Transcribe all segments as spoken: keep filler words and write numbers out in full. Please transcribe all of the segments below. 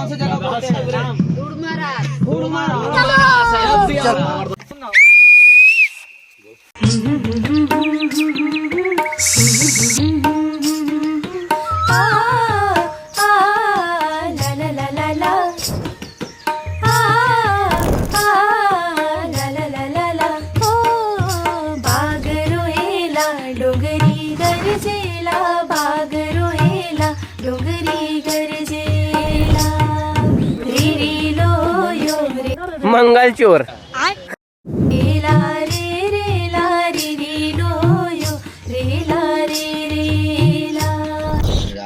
कौन सा जगह बोलते हैं? राम। हुड़मा रास। हुड़मा रास। मंगल चोर।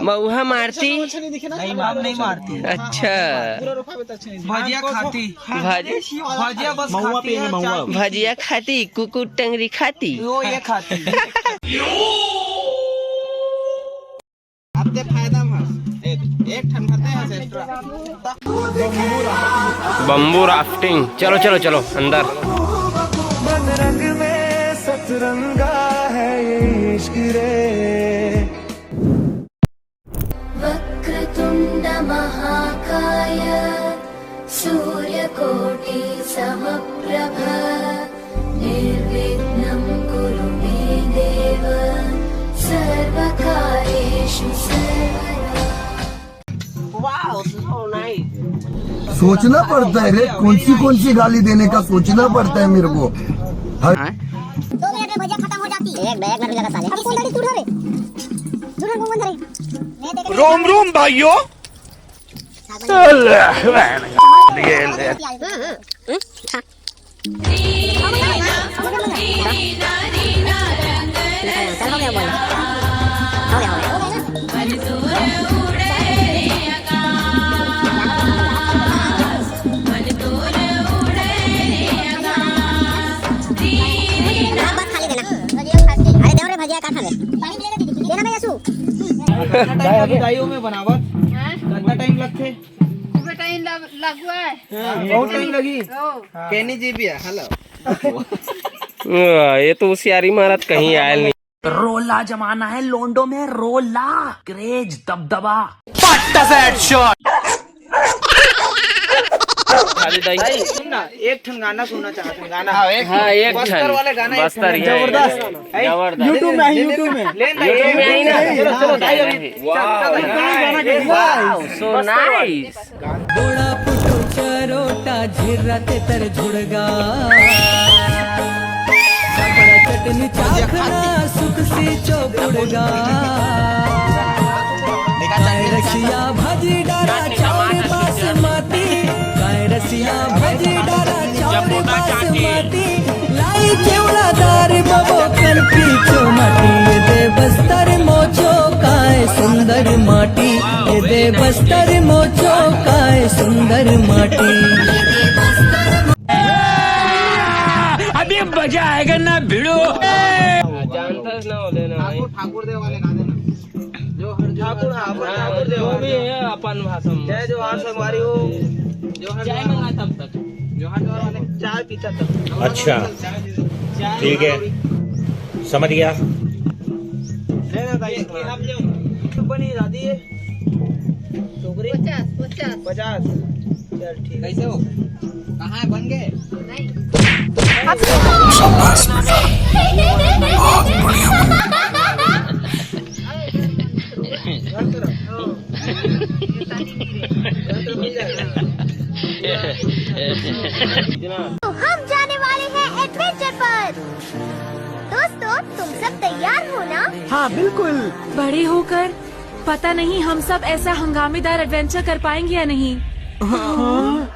मऊहा मारती। नहीं, हम नहीं मारती। अच्छा। भजिया खाती। भाजी। भजिया बस महुआ खाती पिए है, महुआ। भजिया खाती, कुकुर टंगरी खाती। वो ये खाती। अब ते फायदा में हस। एक, एक ठन भरते हैं extra। Bamboo rafting. चलो, चलो, चलो, अंदर। बन रंग में सतरंगा है ये इश्क रे। वक्रतुण्ड महाकाय सूर्यकोटि समप्रभ निर्विघ्नं कुरु मे देव सर्वकार्येषु सर्वदा। Wow, so nice। सोचना पड़ता है रे, कौन सी कौन सी गाली देने का सोचना पड़ता है मेरे को। हर दो मिनट में भजिया खत्म हो जाती है। एक, एक मिनट लगा साले। अभी कौन गाड़ी तू उठा रे? तू उठा, कौन धरे? मैं देख रोम रोम भाइयों। अरे देव रे भजिया का खावे? देना भैया सू। कितना टाइम लगी दाई ओमे बनावत? हाँ? कितना टाइम लगथे? पूरा टाइम लग-, लगुआ है। हाँ, बहुत टाइम लगी। ओ। केनी जी भी है, हेलो। वाह, ये तो होशियारी मारत कहीं आयल नहीं। रोला जमाना है लोंडो में, रोला। क्रेज, दबदबा। What does that shot? खाली दाई। भाई, सुन ना, एक ठन गाना सुनना चाहत हूँ, गाना। हाँ, एक हाँ, एक बस्तर ठन। वाले गाना, एक बस्तर ठन। ये जबरदस्त। जबरदस्त। YouTube में, YouTube में। ले ना, YouTube में ही ना। चलो, चलो, भाई, अभी। वाह, चल, चल, चल। Wow, so nice। बोड़ा पुटू चरोटा झिर्रा तेतर झुड़गा। पापड़ा चटनी चाखना सुख सी चोपड़गा। काय रसिया भाजी डारा चाउर बासमती। काय रसिया भाजी डारा चाउर बासमती। लाई चिवड़ा दार बबो कन पीछो माटी। ये दे बस्तर मोचो काय सुंदर माटी। ये दे बस्तर मोचो काय सुंदर माटी। अभी मजा आएगा ना भिड़ो। जानता ना हो लेना भाई। ठाकुर, ठाकुर देव वाले गा देना। जो हर ठाकुर, हाँ, अपन हाँ, ठाकुर देव जो भी वाले। है अपन भाषा में। जय जोहार संगवारी हो। जोहार चाय जोहार। मंगा तब तक। जोहार जोहार वाले चाय पीता तब। अच्छा। चाय दे दो। चाय ठीक है। मंगा लो। समझ गया। ले ना भाई, ये, ये आप ले। बनी दादी ये। टोकरी? पचास, पचास। पचास। चल, ठीक है। कैसे हो? कहाँ है, बन गए? नहीं। शाबाश बेटा, बहुत बढ़िया बना। घर तरफ। घर तरफ मिल जाएगा। तो हम जाने वाले हैं एडवेंचर पर। दोस्तों, तुम सब तैयार हो ना? हाँ, बिल्कुल। बड़े होकर पता नहीं हम सब ऐसा हंगामेदार एडवेंचर कर पाएंगे या नहीं। हाँ।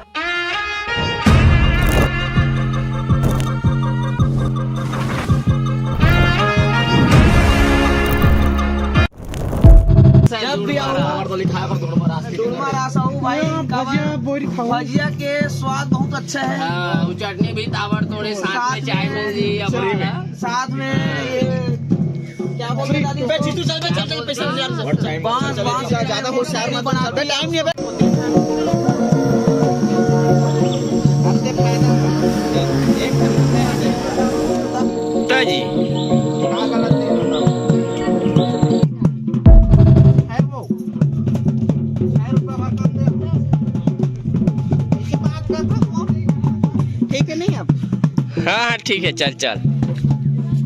जब भी आओ, डोलमा रास आओ भाई, भजिया, बोरी खाओ। भजिया के स्वाद बहुत अच्छा है। हाँ, वो चटनी भी ताबड़तोड़ है, साथ में साथ चाय में होगी, चटनी। साथ में ये क्या बोलते हैं दादी? बे, जीतू, चल, बे, चल, चल, पैसा ले जा। बांस, बांस का ज्यादा होशियार मत बन, बे, टाइम नहीं है, बे। ताजी। खैर वो, खैर रुपया भर कम दे। ठीक है, नहीं अब? हाँ हाँ, ठीक है, चल चल।